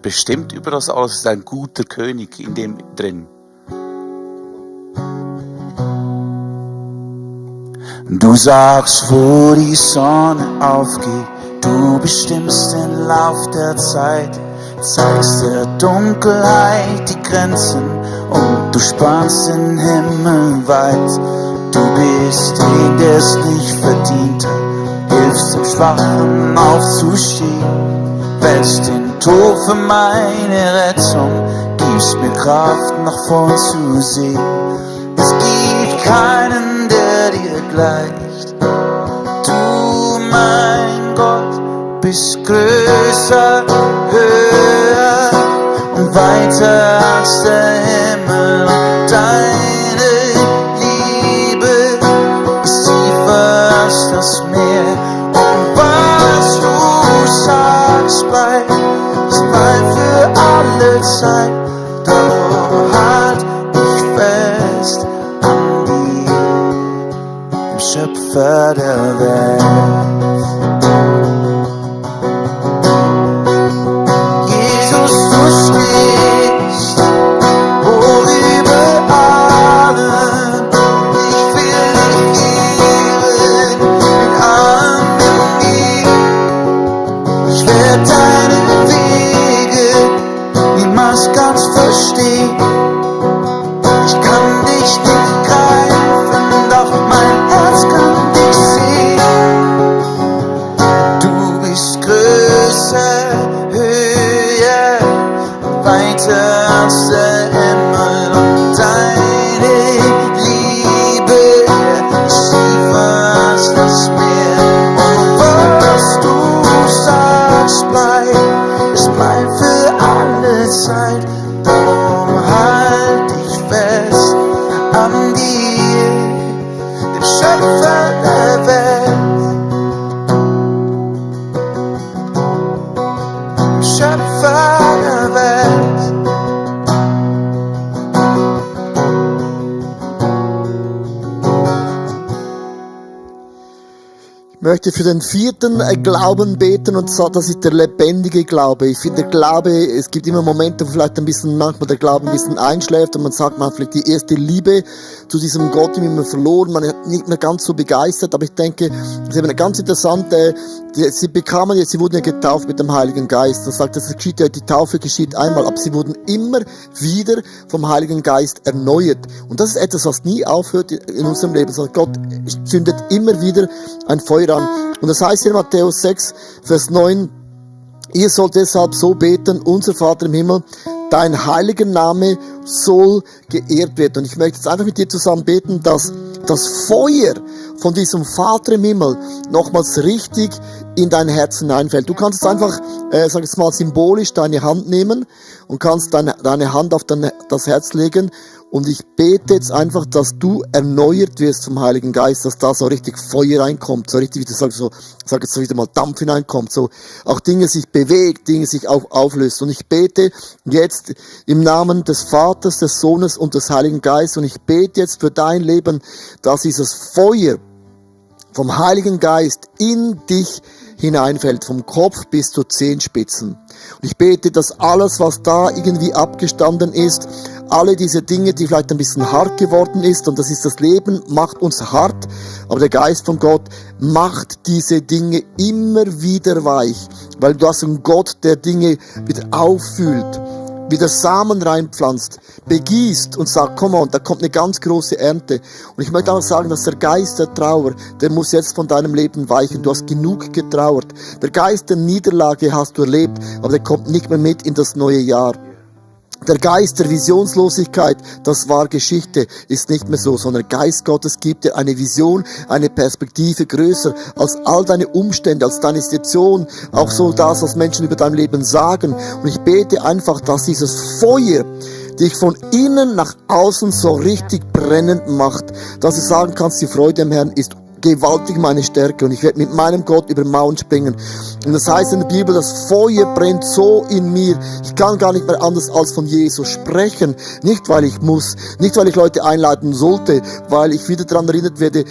bestimmt über das alles, ist ein guter König in dem drin. Du sagst, wo die Sonne aufgeht, du bestimmst den Lauf der Zeit, zeigst der Dunkelheit die Grenzen und du spannst den Himmel weit. Du bist den, der es nicht verdient hat, hilfst dem Schwachen aufzustehen, wählst den Tod für meine Rettung, gibst mir Kraft nach vorn zu sehen. Es gibt keinen, der dir gleicht. Du, mein Gott, bist größer, höher und weiter als der Himmel. Deine Liebe ist tiefer als das Meer. Und was du sagst, bleibt für alle Schöpfer der Welt. Jesus, du stehst hoch über allem. Ich will dich ehren mit allem in mir. Ich werde deine Wege niemals ganz verstehen. Ich kann dich nicht greifen, doch mein Herz kann dich sehen. Du bist größer, höher und weiter als der Himmel. Und deine Liebe ist tiefer als das Meer. Und was du sagst, es bleibt für alle Zeit. Darum halt dich fest an dir, dem Schöpfer der Welt, dem Schöpfer der Welt. Ich möchte für den vierten Glauben beten, und zwar, das ist der lebendige Glaube. Ich finde, der Glaube, es gibt immer Momente, wo vielleicht manchmal der Glaube ein bisschen einschläft und man sagt, man hat vielleicht die erste Liebe zu diesem Gott immer verloren, man ist nicht mehr ganz so begeistert, aber ich denke, das ist eben ganz interessant, sie wurden ja getauft mit dem Heiligen Geist. Man sagt, die Taufe geschieht einmal, aber sie wurden immer wieder vom Heiligen Geist erneuert. Und das ist etwas, was nie aufhört in unserem Leben, sondern Gott zündet immer wieder ein Feuer an. Und das heißt hier in Matthäus 6, Vers 9, ihr sollt deshalb so beten, unser Vater im Himmel, dein heiliger Name soll geehrt werden. Und ich möchte jetzt einfach mit dir zusammen beten, dass das Feuer von diesem Vater im Himmel nochmals richtig in dein Herz hineinfällt. Du kannst jetzt einfach, sag ich mal, symbolisch deine Hand nehmen und kannst deine Hand auf das Herz legen. Und ich bete jetzt einfach, dass du erneuert wirst vom Heiligen Geist, dass da so richtig Feuer reinkommt, so richtig, wie du sagst, sag jetzt so wieder mal Dampf hineinkommt, so auch Dinge sich bewegt, Dinge sich auch auflöst. Und ich bete jetzt im Namen des Vaters, des Sohnes und des Heiligen Geistes, und ich bete jetzt für dein Leben, dass dieses Feuer vom Heiligen Geist in dich hineinfällt, vom Kopf bis zu Zehenspitzen. Und ich bete, dass alles, was da irgendwie abgestanden ist, alle diese Dinge, die vielleicht ein bisschen hart geworden ist, und das ist das Leben, macht uns hart, aber der Geist von Gott macht diese Dinge immer wieder weich, weil du hast einen Gott, der Dinge wieder auffüllt, wieder Samen reinpflanzt, begießt und sagt, komm on, da kommt eine ganz große Ernte. Und ich möchte auch sagen, dass der Geist der Trauer, der muss jetzt von deinem Leben weichen. Du hast genug getrauert. Der Geist der Niederlage hast du erlebt, aber der kommt nicht mehr mit in das neue Jahr. Der Geist der Visionslosigkeit, das war Geschichte, ist nicht mehr so, sondern der Geist Gottes gibt dir eine Vision, eine Perspektive größer als all deine Umstände, als deine Situation, auch so das, was Menschen über dein Leben sagen. Und ich bete einfach, dass dieses Feuer dich von innen nach außen so richtig brennend macht, dass du sagen kannst, die Freude am Herrn ist gewaltig meine Stärke, und ich werde mit meinem Gott über Mauern springen. Und das heißt in der Bibel, das Feuer brennt so in mir, ich kann gar nicht mehr anders als von Jesus sprechen. Nicht, weil ich muss, nicht, weil ich Leute einladen sollte, weil ich wieder daran erinnert werde,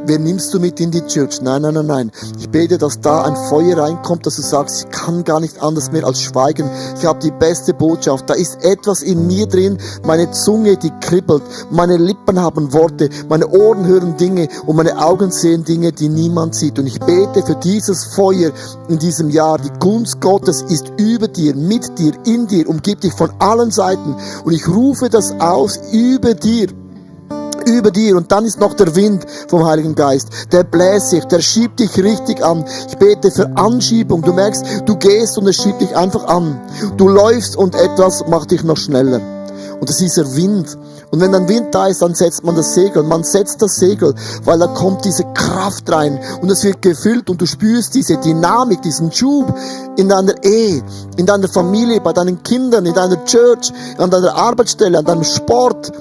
wen nimmst du mit in die Church? Nein, nein, nein, nein. Ich bete, dass da ein Feuer reinkommt, dass du sagst, ich kann gar nicht anders mehr als schweigen. Ich habe die beste Botschaft. Da ist etwas in mir drin, meine Zunge, die kribbelt, meine Lippen haben Worte, meine Ohren hören Dinge und meine Augen sehen Dinge, die niemand sieht. Und ich bete für dieses Feuer in diesem Jahr. Die Gunst Gottes ist über dir, mit dir, in dir, umgibt dich von allen Seiten. Und ich rufe das aus über dir. Über dir, und dann ist noch der Wind vom Heiligen Geist, der bläst sich, der schiebt dich richtig an. Ich bete für Anschiebung. Du merkst, du gehst und es schiebt dich einfach an. Du läufst und etwas macht dich noch schneller. Und das ist dieser Wind. Und wenn ein Wind da ist, dann setzt man das Segel. Und man setzt das Segel, weil da kommt diese Kraft rein. Und es wird gefüllt und du spürst diese Dynamik, diesen Schub in deiner Ehe, in deiner Familie, bei deinen Kindern, in deiner Church, an deiner Arbeitsstelle, an deinem Sport.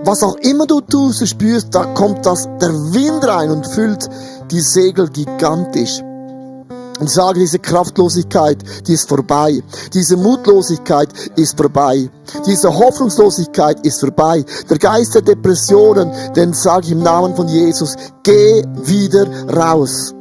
Was auch immer du tust, du spürst, da kommt der Wind rein und füllt die Segel gigantisch. Und ich sage, diese Kraftlosigkeit, die ist vorbei. Diese Mutlosigkeit ist vorbei. Diese Hoffnungslosigkeit ist vorbei. Der Geist der Depressionen, den sage ich im Namen von Jesus, geh wieder raus.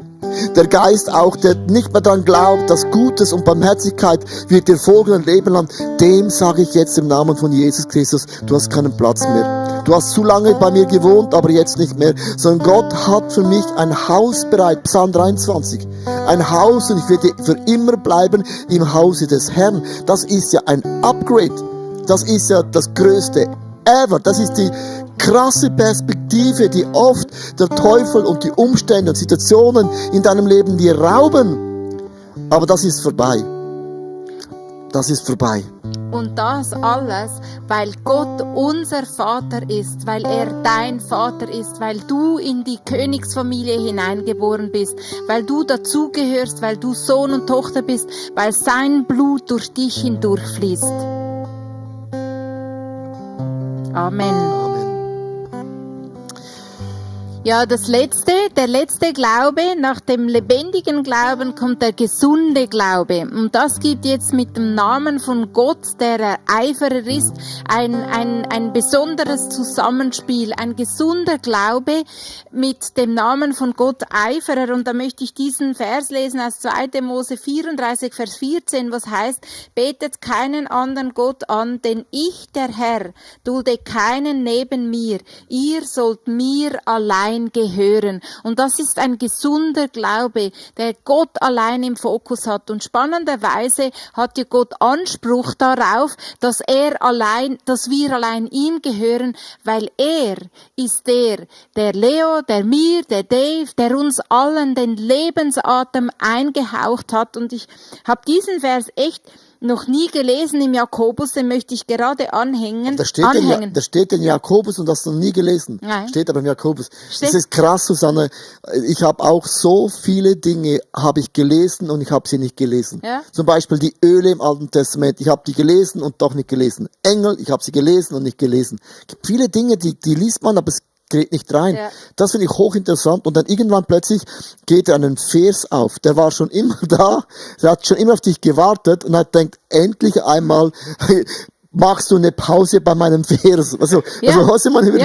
Der Geist auch, der nicht mehr daran glaubt, dass Gutes und Barmherzigkeit wird dir folgen ein Leben lang, dem sage ich jetzt im Namen von Jesus Christus, du hast keinen Platz mehr. Du hast zu lange bei mir gewohnt, aber jetzt nicht mehr. Sondern Gott hat für mich ein Haus bereit, Psalm 23. Ein Haus, und ich werde für immer bleiben im Hause des Herrn. Das ist ja ein Upgrade. Das ist ja das Größte ever. Das ist die krasse Perspektive, die oft der Teufel und die Umstände und Situationen in deinem Leben dir rauben. Aber das ist vorbei. Das ist vorbei. Und das alles, weil Gott unser Vater ist, weil er dein Vater ist, weil du in die Königsfamilie hineingeboren bist, weil du dazugehörst, weil du Sohn und Tochter bist, weil sein Blut durch dich hindurchfließt. Amen. Ja, der letzte Glaube, nach dem lebendigen Glauben kommt der gesunde Glaube. Und das gibt jetzt mit dem Namen von Gott, der Eiferer ist, ein besonderes Zusammenspiel. Ein gesunder Glaube mit dem Namen von Gott Eiferer. Und da möchte ich diesen Vers lesen aus 2. Mose 34, Vers 14, was heißt, betet keinen anderen Gott an, denn ich, der Herr, dulde keinen neben mir. Ihr sollt mir allein gehören. Und das ist ein gesunder Glaube, der Gott allein im Fokus hat. Und spannenderweise hat ja Gott Anspruch darauf, dass wir allein ihm gehören, weil er ist der Leo, der mir, der Dave, der uns allen den Lebensatem eingehaucht hat. Und ich habe diesen Vers echt noch nie gelesen im Jakobus, den möchte ich gerade anhängen. Da steht in Jakobus und das noch nie gelesen. Nein. Steht aber im Jakobus. Das ist krass, Susanne. Ich habe auch so viele Dinge habe ich gelesen und ich habe sie nicht gelesen. Ja? Zum Beispiel die Öle im Alten Testament. Ich habe die gelesen und doch nicht gelesen. Engel, ich habe sie gelesen und nicht gelesen. Es gibt viele Dinge, die liest man, aber es geht nicht rein. Ja. Das finde ich hochinteressant. Und dann irgendwann plötzlich geht er einen Vers auf. Der war schon immer da. Der hat schon immer auf dich gewartet und hat denkt, endlich einmal machst du eine Pause bei meinem Vers. Also hast du mal über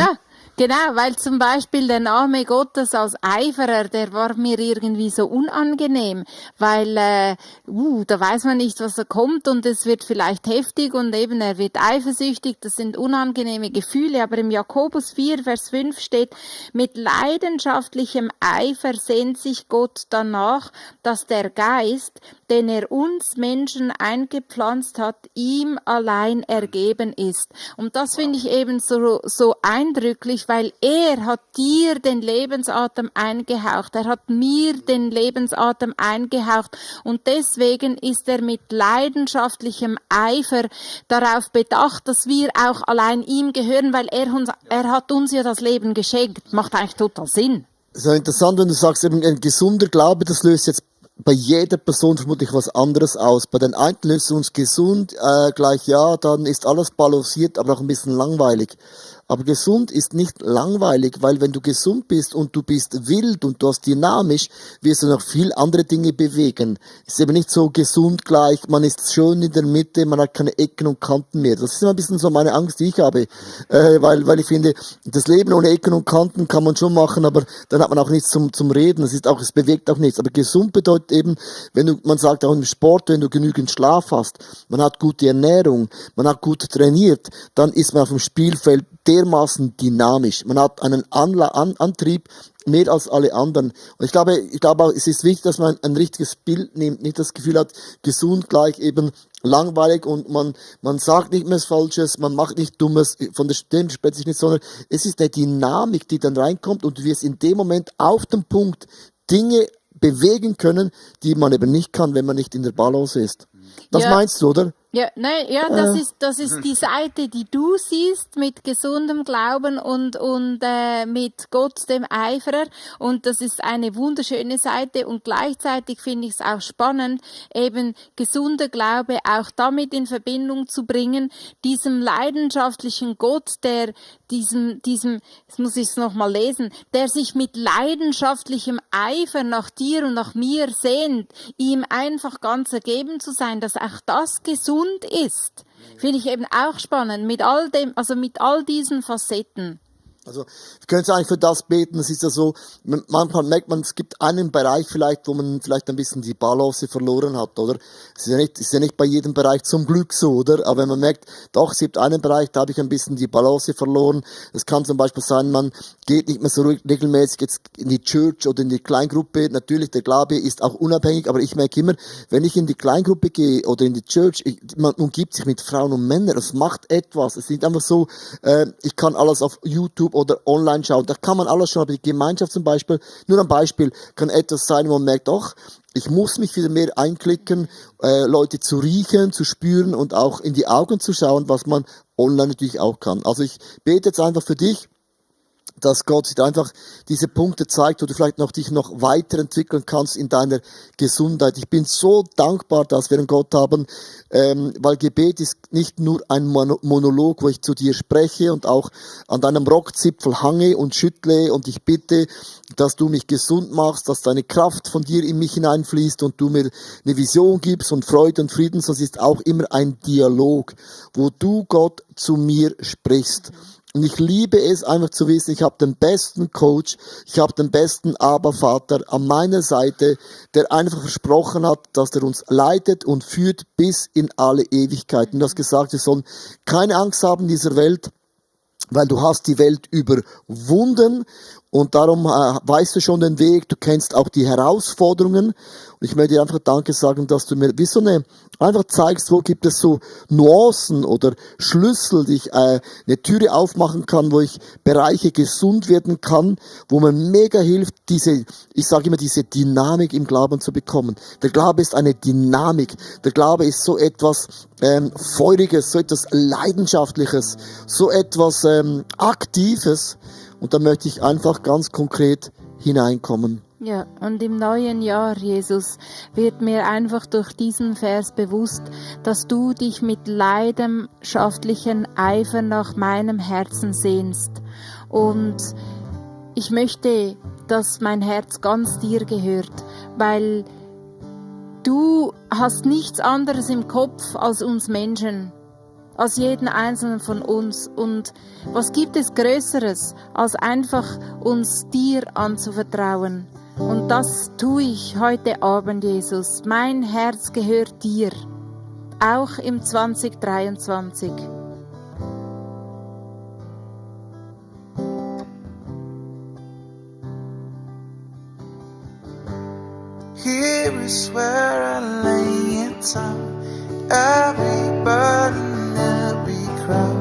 Genau, weil zum Beispiel der Name Gottes als Eiferer, der war mir irgendwie so unangenehm, weil da weiß man nicht, was da kommt und es wird vielleicht heftig und eben er wird eifersüchtig, das sind unangenehme Gefühle, aber im Jakobus 4, Vers 5 steht, mit leidenschaftlichem Eifer sehnt sich Gott danach, dass der Geist, den er uns Menschen eingepflanzt hat, ihm allein ergeben ist. Und das finde ich eben so eindrücklich, weil er hat dir den Lebensatem eingehaucht. Er hat mir den Lebensatem eingehaucht. Und deswegen ist er mit leidenschaftlichem Eifer darauf bedacht, dass wir auch allein ihm gehören, weil er hat uns ja das Leben geschenkt. Macht eigentlich total Sinn. Es ist interessant, wenn du sagst, eben ein gesunder Glaube, das löst jetzt bei jeder Person vermutlich was anderes aus. Bei den einen löst uns gesund gleich ja, dann ist alles balanciert, aber auch ein bisschen langweilig. Aber gesund ist nicht langweilig, weil wenn du gesund bist und du bist wild und du hast dynamisch, wirst du noch viel andere Dinge bewegen. Ist eben nicht so gesund gleich, man ist schön in der Mitte, man hat keine Ecken und Kanten mehr. Das ist immer ein bisschen so meine Angst, die ich habe. Weil ich finde, das Leben ohne Ecken und Kanten kann man schon machen, aber dann hat man auch nichts zum Reden. Es bewegt auch nichts. Aber gesund bedeutet eben, man sagt auch im Sport, wenn du genügend Schlaf hast, man hat gute Ernährung, man hat gut trainiert, dann ist man auf dem Spielfeld dermaßen dynamisch. Man hat einen Antrieb mehr als alle anderen. Und ich glaube, es ist wichtig, dass man ein richtiges Bild nimmt, nicht das Gefühl hat, gesund gleich eben langweilig und man sagt nicht mehr Falsches, man macht nicht Dummes, von der Stimme spricht sich nicht, sondern es ist eine Dynamik, die dann reinkommt und du wirst in dem Moment auf dem Punkt Dinge bewegen können, die man eben nicht kann, wenn man nicht in der Balance ist. Das meinst du, oder? Ja, nein, ja, das ist die Seite, die du siehst mit gesundem Glauben und mit Gott dem Eiferer, und das ist eine wunderschöne Seite, und gleichzeitig finde ich es auch spannend, eben gesunder Glaube auch damit in Verbindung zu bringen, diesem leidenschaftlichen Gott, der jetzt muss ich es nochmal lesen, der sich mit leidenschaftlichem Eifer nach dir und nach mir sehnt, ihm einfach ganz ergeben zu sein, dass auch das gesund ist. Finde ich eben auch spannend, mit all diesen Facetten. Also, wir können jetzt eigentlich für das beten. Es ist ja so, manchmal merkt man, es gibt einen Bereich vielleicht, wo man vielleicht ein bisschen die Balance verloren hat, oder? Es ist ja nicht bei jedem Bereich zum Glück so, oder? Aber wenn man merkt, doch, es gibt einen Bereich, da habe ich ein bisschen die Balance verloren. Es kann zum Beispiel sein, man geht nicht mehr so regelmäßig jetzt in die Church oder in die Kleingruppe. Natürlich, der Glaube ist auch unabhängig, aber ich merke immer, wenn ich in die Kleingruppe gehe oder in die Church, man umgibt sich mit Frauen und Männern, es macht etwas. Es ist nicht einfach so, ich kann alles auf YouTube oder online schauen. Da kann man alles schon, aber die Gemeinschaft zum Beispiel, nur ein Beispiel, kann etwas sein, wo man merkt, doch, ich muss mich wieder mehr einklicken, Leute zu riechen, zu spüren und auch in die Augen zu schauen, was man online natürlich auch kann. Also ich bete jetzt einfach für dich, dass Gott dir einfach diese Punkte zeigt, wo du vielleicht dich noch weiterentwickeln kannst in deiner Gesundheit. Ich bin so dankbar, dass wir einen Gott haben, weil Gebet ist nicht nur ein Monolog, wo ich zu dir spreche und auch an deinem Rockzipfel hange und schüttle und ich bitte, dass du mich gesund machst, dass deine Kraft von dir in mich hineinfließt und du mir eine Vision gibst und Freude und Frieden. Das ist auch immer ein Dialog, wo du, Gott, zu mir sprichst. Und ich liebe es einfach zu wissen, ich habe den besten Coach, ich habe den besten Abba-Vater an meiner Seite, der einfach versprochen hat, dass er uns leitet und führt bis in alle Ewigkeiten. Du hast gesagt, wir sollen keine Angst haben in dieser Welt, weil du hast die Welt überwunden und darum weißt du schon den Weg, du kennst auch die Herausforderungen und ich möchte dir einfach Danke sagen, dass du mir wie so einfach zeigst, wo gibt es so Nuancen oder Schlüssel, die ich eine Türe aufmachen kann, wo ich Bereiche gesund werden kann, wo man mega hilft, ich sage immer, diese Dynamik im Glauben zu bekommen. Der Glaube ist eine Dynamik. Der Glaube ist so etwas Feuriges, so etwas Leidenschaftliches, so etwas Aktives. Und da möchte ich einfach ganz konkret hineinkommen. Ja, und im neuen Jahr, Jesus, wird mir einfach durch diesen Vers bewusst, dass du dich mit leidenschaftlichem Eifer nach meinem Herzen sehnst. Und ich möchte, dass mein Herz ganz dir gehört, weil du hast nichts anderes im Kopf als uns Menschen, als jeden einzelnen von uns. Und was gibt es Größeres, als einfach uns dir anzuvertrauen? Und das tue ich heute Abend, Jesus. Mein Herz gehört dir, auch im 2023. Here is where I lay it down, every burden, every crown.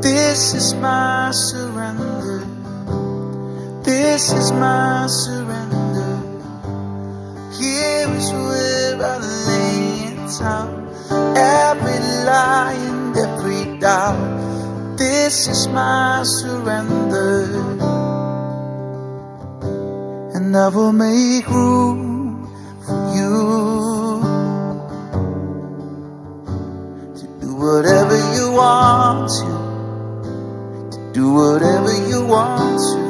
This is my surrender. This is my surrender. Here is where I lay it down, every lie and every doubt. This is my surrender. And I will make room for you to do whatever you want to do whatever you want to.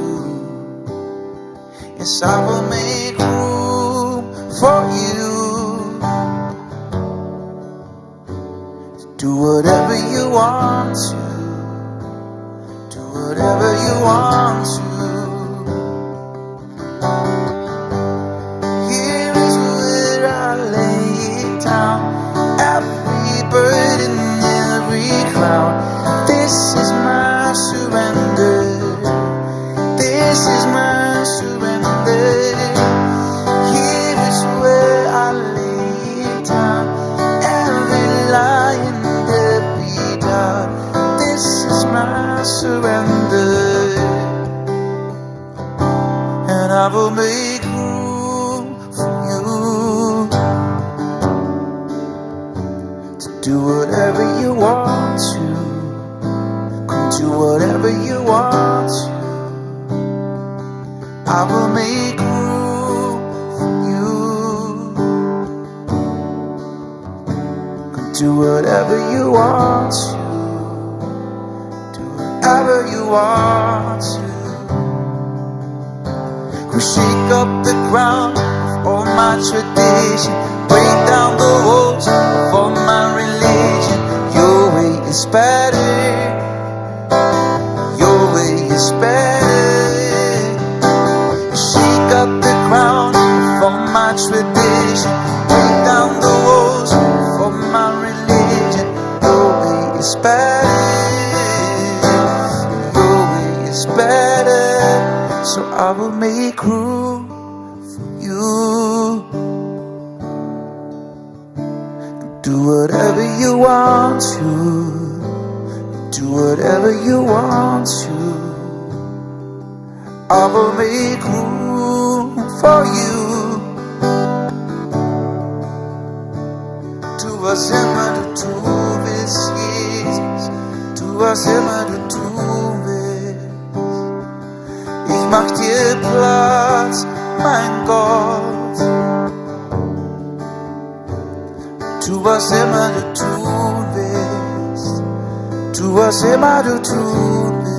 Yes, I will make room for you to do whatever you want to, do whatever you want to. Here is where I lay it down, every burden, every cloud. This is my surrender. This is my surrender. Here is where I lay it down, every lie and every doubt. This is my surrender. And I will make room for you to do whatever whatever you want to. I will make room for you. Do whatever you want to. Do whatever you want to. We shake up the ground of all my tradition, break down the walls of all my religion. Your way is better. Your way is better. Shake up the ground of all my tradition, break down the walls of all my religion. Your way is better. Your way is better. So I will make room for you. Do whatever you want to. Do whatever you want to. I will make room for you. Du was immer du tun willst, Jesus. Du was immer du tun willst. Ich mach dir Platz, mein Gott. Tu was immer du tun willst. Tu was immer du tun willst.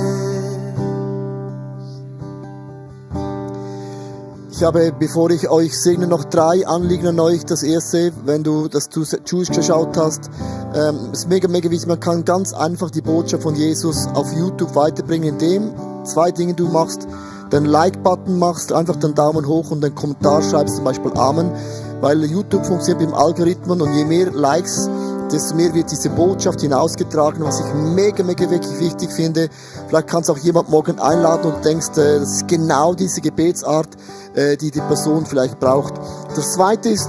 Ich habe, bevor ich euch segne, noch 3 Anliegen an euch. Das erste, wenn du das zugeschaut hast, ist mega wichtig. Man kann ganz einfach die Botschaft von Jesus auf YouTube weiterbringen, indem 2 Dinge du machst. Den Like-Button machst, einfach den Daumen hoch und den Kommentar schreibst, zum Beispiel Amen. Weil YouTube funktioniert im Algorithmen und je mehr Likes, desto mehr wird diese Botschaft hinausgetragen, was ich mega wirklich wichtig finde. Vielleicht kannst du auch jemand morgen einladen und denkst, das ist genau diese Gebetsart, die die Person vielleicht braucht. Das zweite ist,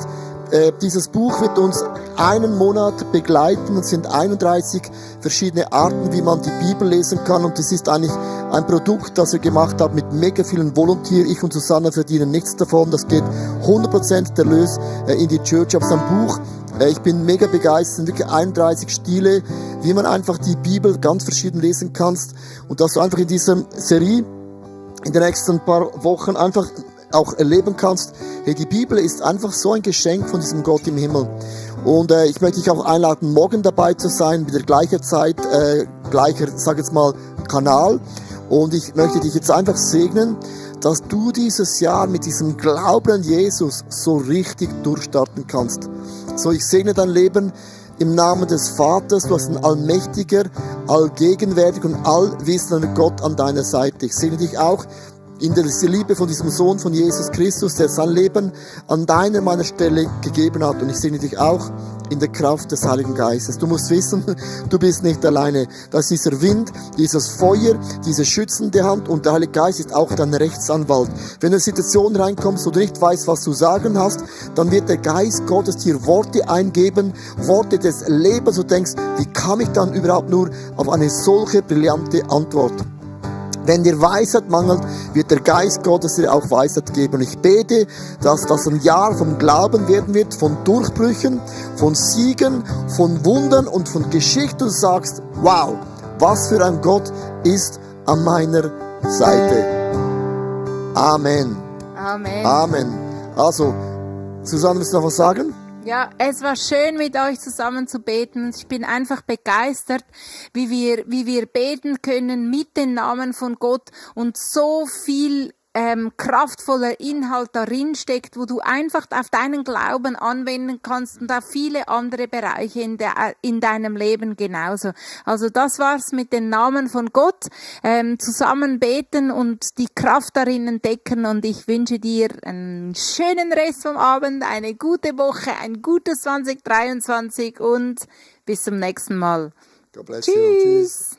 dieses Buch wird uns einen Monat begleiten und es sind 31 verschiedene Arten, wie man die Bibel lesen kann, und das ist eigentlich ein Produkt, das wir gemacht haben mit mega vielen Volunteer. Ich und Susanne verdienen nichts davon, das geht 100% der Erlös in die Church. Ich habe ein Buch, ich bin mega begeistert, wirklich 31 Stile, wie man einfach die Bibel ganz verschieden lesen kannst, und dass du einfach in dieser Serie in den nächsten paar Wochen einfach auch erleben kannst, hey, die Bibel ist einfach so ein Geschenk von diesem Gott im Himmel. Und ich möchte dich auch einladen, morgen dabei zu sein, mit der gleichen Zeit, gleicher, sag jetzt mal, Kanal. Und ich möchte dich jetzt einfach segnen, dass du dieses Jahr mit diesem Glauben an Jesus so richtig durchstarten kannst. So, ich segne dein Leben im Namen des Vaters. Du hast einen allmächtiger, allgegenwärtig und allwissenden Gott an deiner Seite. Ich segne dich auch in der Liebe von diesem Sohn von Jesus Christus, der sein Leben an deiner, meiner Stelle gegeben hat. Und ich segne dich auch in der Kraft des Heiligen Geistes. Du musst wissen, du bist nicht alleine. Da ist dieser Wind, dieses Feuer, diese schützende Hand, und der Heilige Geist ist auch dein Rechtsanwalt. Wenn du in eine Situation reinkommst, wo du nicht weißt, was zu sagen hast, dann wird der Geist Gottes dir Worte eingeben, Worte des Lebens. Du denkst, wie kam ich dann überhaupt nur auf eine solche brillante Antwort? Wenn dir Weisheit mangelt, wird der Geist Gottes dir auch Weisheit geben. Und ich bete, dass das ein Jahr vom Glauben werden wird, von Durchbrüchen, von Siegen, von Wundern und von Geschichten. Du sagst, wow, was für ein Gott ist an meiner Seite. Amen. Amen. Amen. Also, Susanne, willst du noch was sagen? Ja, es war schön, mit euch zusammen zu beten. Ich bin einfach begeistert, wie wir beten können mit den Namen von Gott, und so viel kraftvoller Inhalt darin steckt, wo du einfach auf deinen Glauben anwenden kannst und auf viele andere Bereiche in deinem Leben genauso. Also das war's mit den Namen von Gott, zusammen beten und die Kraft darin entdecken, und ich wünsche dir einen schönen Rest vom Abend, eine gute Woche, ein gutes 2023 und bis zum nächsten Mal. God bless you. Tschüss.